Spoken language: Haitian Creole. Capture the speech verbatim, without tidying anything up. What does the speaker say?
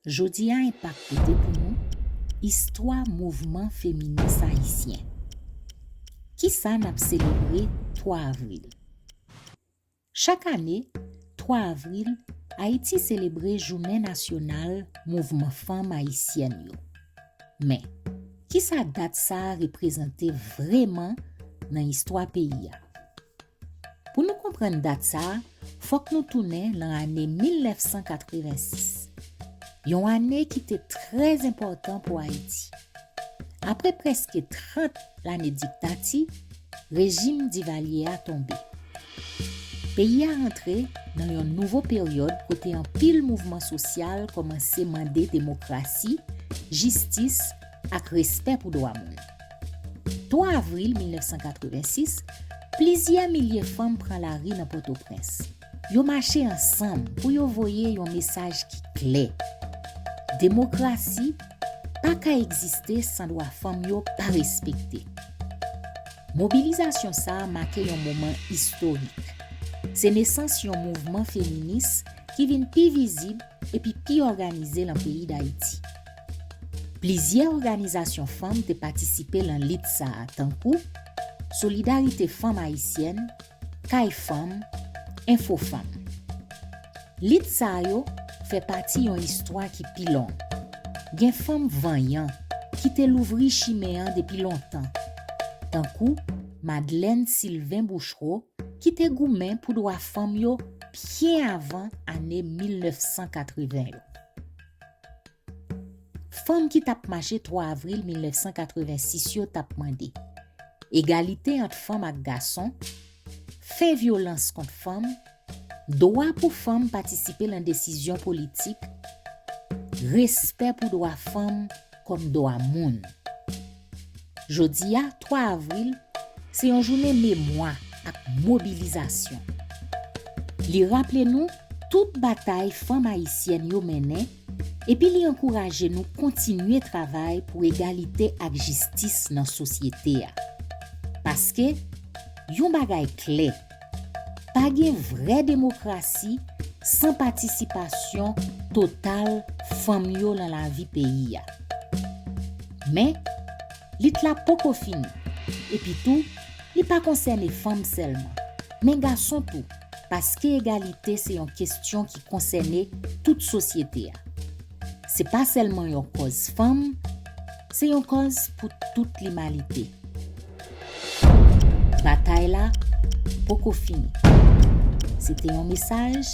Jodi a Enpak pote pou nou istwa mouvman feminis ayisyen. Kisa n ap selebre twa avril? Chak ane, twa avril, Ayiti selebre Jounen Nasyonal Mouvman Fanm Ayisyèn yo. Men, kisa dat sa a reprezante vrèman nan istwa peyi a? Pou nou konprann dat sa a, fòk nou tounen nan ane mil nèf san katrevensis, yon ane ki te trè enpòtan pou Ayiti. Apre prèske trant lane diktati, rejim Divalye a tonbe. Peyi a rantre nan yon nouvo peryòd kote anpil mouvman sosyal kòmanse mande demokrasi, jistis ak respè pou dwa moun. Twa avril mil nèf san katrevensis, plizyè milye fanm pran lari nan Pòtoprens. Yo mache ansanm pou yo voye yon mesaj ki klè. Demokrasi pa ka egziste san dwa fanm yo pa respekte. Mobilizasyon sa a make yon moman istorik. Se nesans yon mouvman feminis ki vin pi vizib epi pi òganize lan peyi Dayiti. Plizyè òganizasyon fanm te patisipe lan lit sa a, tankou Solidarite Fanm Ayisyèn, Kay Fanm, Enfo Fanm. Lit sa yo fè pati yon istwa ki pi long. Gen fanm vanyan ki te louvri chimen an depi lontan, tankou Madeleine Sylvain Bouchereau, ki te goumen pou dwa fanm yo byen avan ane mil nèf san katreven yo. Fanm ki t ap mache twa avril mil nèf san katrevensis yo t ap mande egalite ant fanm ak gason, fen vyolans kont fanm, dwa pou fanm patisipe lan desizyon politik, respè pou dwa fanm kòm dwa moun. Jodi a, twa avril, se yon jounen memwa ak mobilizasyon. Li raple nou tout batay fanm ayisyèn yo mennen, epi li ankouraje nou kontinye travay pou egalite ak jistis nan sosyete a. Paske, yon bagay klè, pa gen vrè demokrasi san patisipasyon total fanm yo lan lavi peyi a. Men, lit la poko fini. Epi tou, li pa konsène fanm sèlman, men gason tou, paske egalite se yon kesyon ki konsène tout sosyete a. Se pa sèlman yon kòz fanm, se yon kòz pou tout limanite. Batay la poko fini. Se te yon mesaj